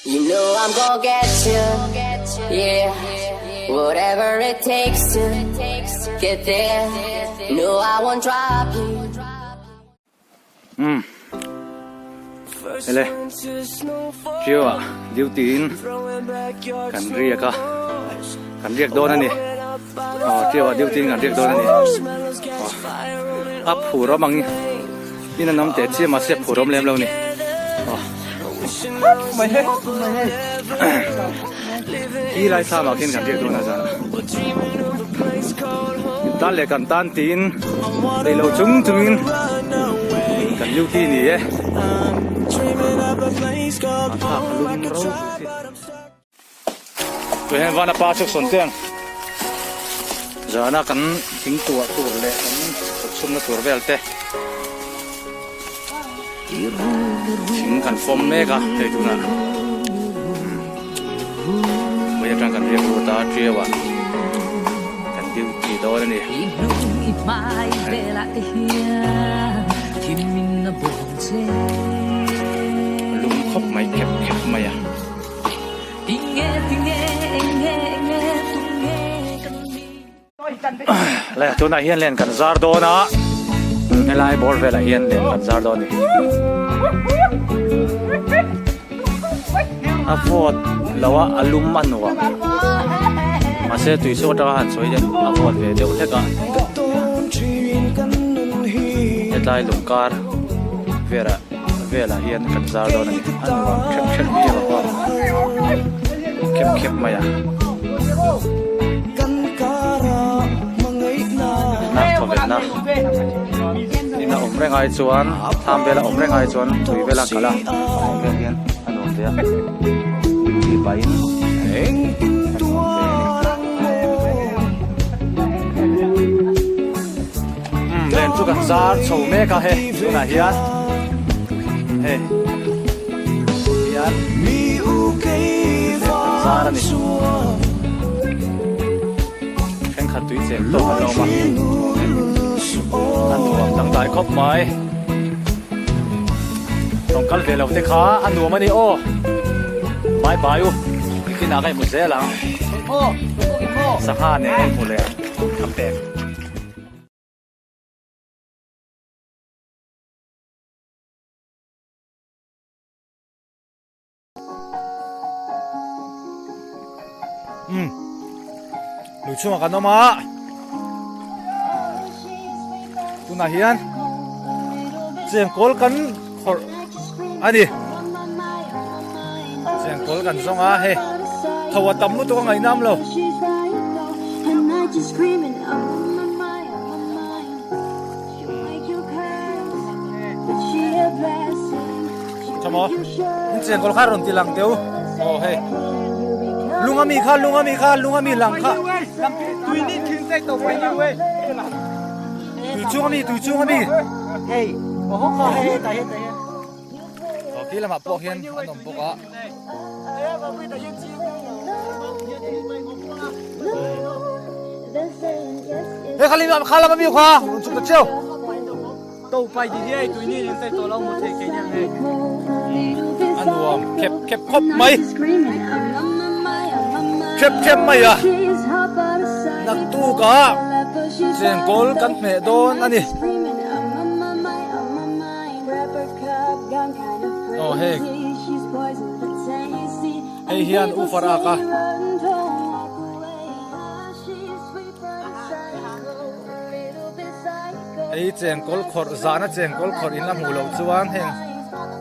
You know I'm gonna get you, yeah. Whatever it takes to get there. No, I won't drop you. Umm ele Trio ah duty in kan riak a kan riak dawn a ni aw Trio ah duty in kan riak dawn a ni aw a phur awm ang in an awm teh chiah mahse a phur awm lem lo a ni aw khi lai thlam ah khian kan riak dawn a zan ah tan leh kan tan tiin Nei lo chung chungin kan duty ni e. A thlak lum ro si. Tui hian vana pa chuk sawn te ang. Zana kan thing tuah tur leh kan chhumna tur vel te. Thing kan fawm mek a hei tunah vawi atang kan riak lut a triau ah kan duty dawn a ni. Lum khawp mai khep khep mai a. Le tunah hian len kan zar dawn a helai bawr velah hian len kan zar dawn a ni a vawt lo a a lum a nuam mahse tui chu atanga han sawi hian a vawt ve deuh hlek a hetlai lungkar velah velah hian kan zar dawn a ni a nuam hrep hrep viau a khep khep mai a. Nak thawvenna in a awm reng ai chuan thlam vela awm reng ai chuan tui vela kal a awm vel hian a nuam ve a duty pahin a nuam ve a ni umm len chu kan zar chho mek a hei tunah hian hei hian kan zar a ni. Thenkhat tui cheng tawk an awm a, a nuam dangdai khawp mai. Rawn kal ve lo te kha a nuam a ni aw. Bye bye u, nikinah ka inhmu zel ang. Sangha nen ka inhmu leh ang, ka pek. Umm lui chungah kan awm a tunah hian chengkawl kan khawrh a ni chengkawl kan zawng a hei tho a tam lutuk a ngaihnam lo. Chamaw in chengkawl kha rawn ti lang teu aw hei lung ami kha lung ami kha lung ami lang kha tui chung ami tui chung ami hei aw khi lamah pawh hian an awm bawk a. He kha lim kha lam ami kha run chuk ta cheu. To pai di hei tui ni rin tai to lo mu thei ke nyang hei. A nuam khep khep khawp mai. Khep khep mai a. Naktuk ah chengkawl kan hmeh dawn a ni. Aw hei. Hei hian U Farak a. Hei chengkawl khawrh zana chengkawl khawrh in la hmuh loh chuan heng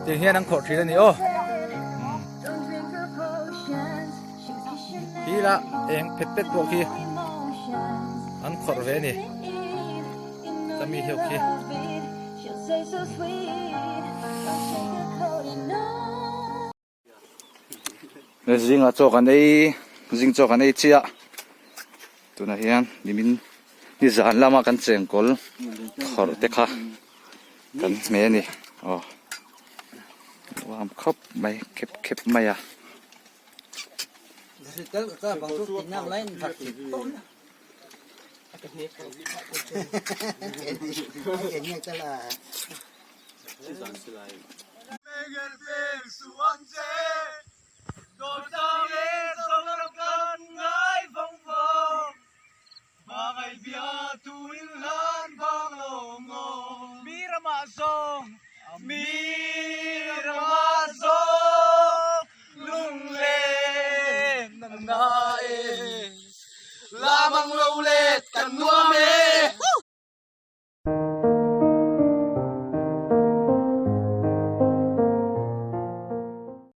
tiang hian an khawrh thin a ni aw. Khi la eng phet phet pawh khi an khawrh ve a ni. Chami hiau khi. Zingah chaw kan ei zing chaw kan ei chiah tunah hian nimin nizan lama kan chengkawl khawrh te kha kan hmeh a ni aw nuam khawp mai khep khep mai a. Mi.